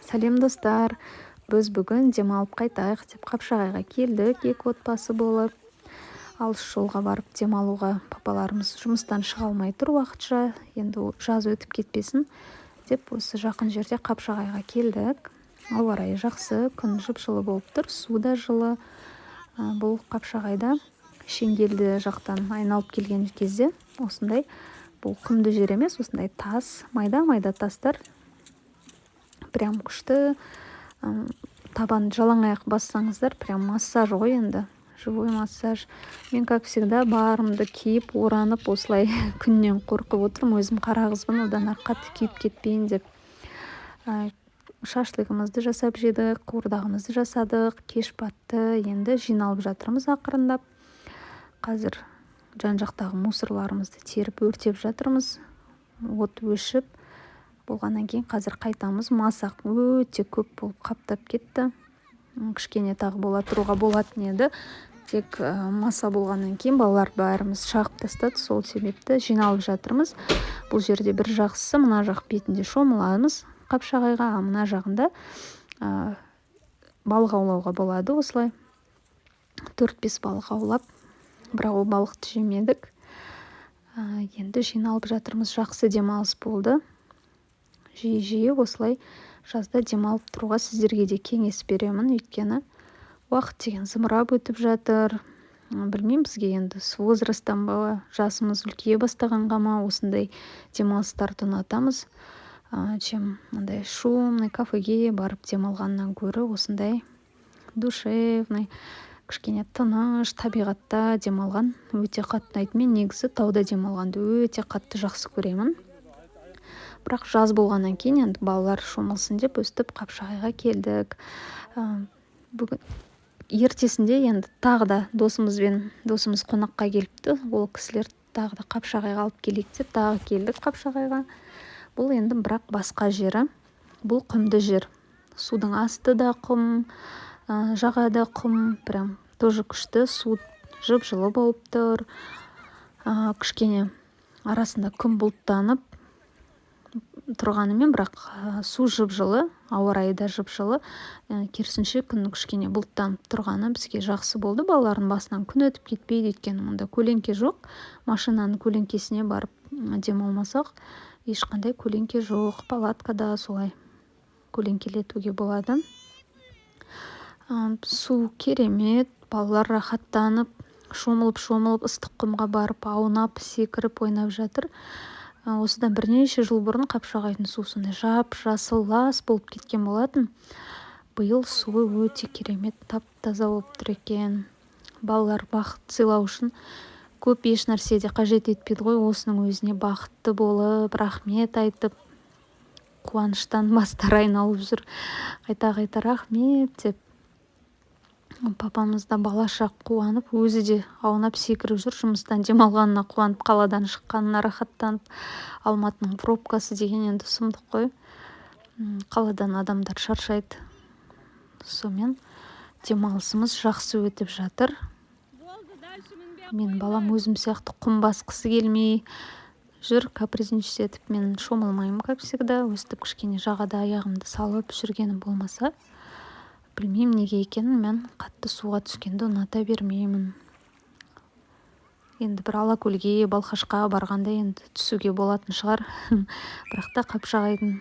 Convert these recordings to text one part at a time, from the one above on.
Сәлем, достар! Біз бүгін демалып қайтайық деп Қапшағайға келдік екі отбасы болып. Алыс жолға барып демалуға папаларымыз жұмыстан шыға алмай тұр уақытша. Енді жаз өтіп кетпесін деп, осы жақын жерде Қапшағайға келдік. Ауа райы жақсы, күн жып-жылы болып тұр, су да жылы. Бұл Қапшағайда Шеңгелді жақтан айналып келген кезде осындай, бұл құмды жер емес, осындай тас, майда-майда тастар, прям күшті. Табан жалаң аяқ бассаңыздар, прям массаж ғой енді, живой массаж. Мен, как всегда, барымды киіп, оранып, осылай күннен қорқып отырмын. Өзім қара қызбын, одан ары қатты күйіп кетпейін деп. Шашлығымызды жасап жедік, қуырдағымызды жасадық. Кеш батты, енді жиналып жатырмыз ақырындап. Қазір жан жақтағы мусорларымызды теріп, өртеп жатырмыз. От өшіп болғаннан кейін қазір қайтамыз. Масақ өте көп болып қаптап кетті. Кішкене тағы бола тұруға болатын еді, тек маса болғаннан кейін балалар бәріміз шағып тастады. Сол себепті жиналып жатырмыз. Бұл жерде бір жақсысы, мына жақ бетінде шомыламыз Қапшағайға, а мына жағында балық аулауға болады. Осылай төрт бес балық аулап, бірақ ол балықты жемедік. Енді жиналып жатырмыз. Жақсы демалыс болды. Жиі жиі осылай жазда демалып тұруға сіздерге де кеңес беремін, өйткені уақыт деген зымырап өтіп жатыр. Білмеймін, бізге енді с возрастом ба, жасымыз үлкейе бастағанға ма, осындай демалыстарды ұнатамыз, чем мындай шумный кафеге барып демалғаннан гөрі осындай душевный, кішкене тыныш табиғатта демалған өте қатты ұнайды. Мен негізі тауда демалғанды өте қатты жақсы көремін, бірақ жаз болғаннан кейін енді балалар шомылсын деп, өстіп Қапшағайға келдік. Бүгін ертесінде енді тағы да досымызбен, досымыз қонаққа келіпті, ол кісілер тағы да Қапшағайға алып келейік деп, тағы келдік Қапшағайға. Бұл енді бірақ басқа жері, бұл құмды жер, судың асты да құм, жаға да құм, прям тоже күшті. Су жып жылы болып тұр. Кішкене арасында күн бұлттанып тұрғанымен, бірақ су жып жылы, ауа райы да жып жылы. Керісінше, күннің кішкене бұлттанып тұрғаны бізге жақсы болды, балалардың басынан күн өтіп кетпейді, өйткені мұнда көлеңке жоқ. Машинаның көлеңкесіне барып демалмасақ, ешқандай көлеңке жоқ. Палаткада солай көлеңкелетуге болады. Су керемет, балалар рахаттанып шомылып шомылып, ыстық құмға барып аунап, секіріп ойнап жатыр. Осыдан бірнеше жыл бұрын Қапшағайдың суы сондай жап жасыл лас болып кеткен болатын. Биыл суы өте керемет, тап таза болып тұр екен. Балалар бақыт сыйлау үшін көп еш нәрсе де қажет етпейді ғой, осының өзіне бақытты болып, рахмет айтып, қуаныштан бастары айналып жүр, қайта қайта рахмет деп. Папамыз да балаша қуанып, өзі де аунап, секіріп жүр, жұмыстан демалғанына қуанып, қаладан шыққанына рахаттанып. Алматының пробкасы деген енді сұмдық қой, қаладан адамдар шаршайды. Сонымен, демалысымыз жақсы өтіп жатыр. Менің балам өзім сияқты құм басқысы келмей жүр, капризничать етіп. Мен шомылмаймын, как всегда, өстіп кішкене жағада аяғымды салып жүргенім болмаса. Білмеймін неге екенін, мен қатты суға түскенді ұната бермеймін. Енді бір Алакөлге, Балқашқа барғанда енді түсуге болатын шығар, бірақ та Қапшағайдың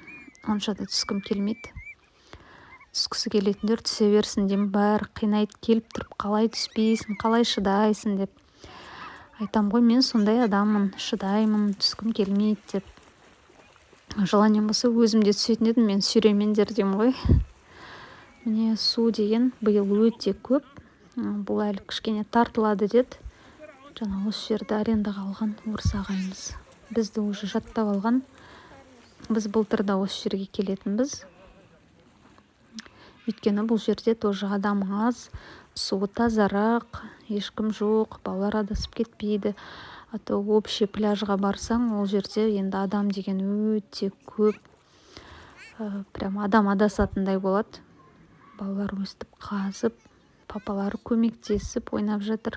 онша да түскім келмейді. Түскісі келетіндер түсе берсін деймін. Бәрі қинайды келіп тұрып, қалай түспейсің, қалай шыдайсың деп. Айтам ғой, мен сондай адаммын, шыдаймын, түскім келмейді деп. Желанием болса, өзім де түсетін едім, мен сүйремеңдер деймін ғой. Міне, су деген биыл өте көп. Бұл әлі кішкене тартылады деді жаңа осы жерді арендаға алған орыс ағайымыз. Бізді уже жаттап алған, біз былтыр да осы жерге келетінбіз, өйткені бұл жерде тоже адам аз, суы тазарақ, ешкім жоқ, балалар адасып кетпейді. А то общий пляжға барсаң, ол жерде енді адам деген өте көп, прям адам адасатындай болады. Балалар өстіп қазып, папалары көмектесіп ойнап жатыр.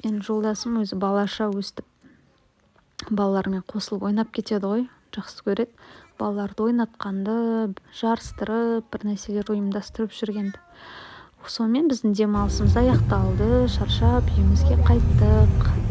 Менің жолдасым өзі балаша өстіп балалармен қосылып ойнап кетеді ғой, жақсы көреді. Балаларды ойнатқанды, жарыстырып, бір нәрселер ұйымдастырып жүргенді. Сонымен, біздің демалысымыз аяқталды. Шаршап, үйімізге қайттық.